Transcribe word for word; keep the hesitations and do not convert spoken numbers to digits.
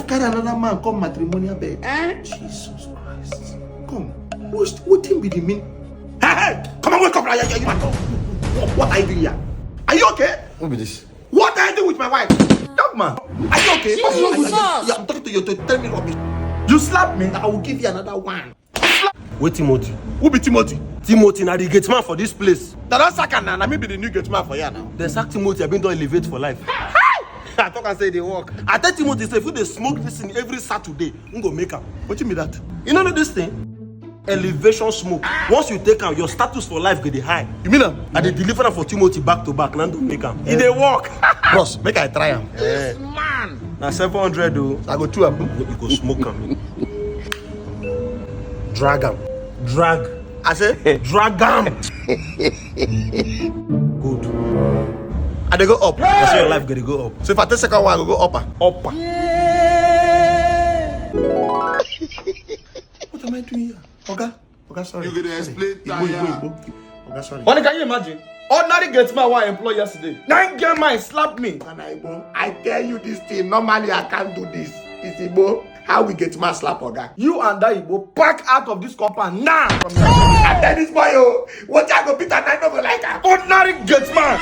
Carry another man come matrimonial bed. Eh? Jesus Christ. Come. What, what thing be the mean? Hey, hey! Come on, wake up! Are you, are you mad? What, what are you doing here? Are you okay? What be this? What are you doing with my wife? Young man, are you okay? What is wrong with you? Jesus! Yeah, I'm talking to you to tell me rubbish. You slap me, I will give you another one. Wait, Timothy. Who be Timothy? Timothy na the gate man for this place. Na don sack am na, na me be the new gate man for here now. Dem sack Timothy, I bin don elevate for life. I talk and say e dey work. I tell Timothy say if you dey smoke this thing every Saturday, you go make am. Wetin be that? You no know this thing? Elevation smoke. Once you take am, your status for life go dey high. You mean am? I dey deliver am for Timothy back to back, na don make am. E dey work. Bros, make I try am. Eh. Man. Na seven hundred o. I go chew am. You go smoke am. Drag am. Drag. I say, drag am. Good. I dey go up. I say your life go dey go up. So if I take second one, I go go up. Up. What am I doing here? Oga, Oga, sorry. You go dey explain tire. Igbo, Igbo, Igbo. Oga, sorry. Honey, can you imagine? Ordinary gate man wey I employ yesterday. Nine girl man slap me. And I, Igbo, I tell you this thing. Normally, I can't do this. It's Igbo. How we gate man slap Oga? You and that Igbo pack out of this compound now. I tell this boy, oh, what I go beat and I no go like am. Ordinary gate man.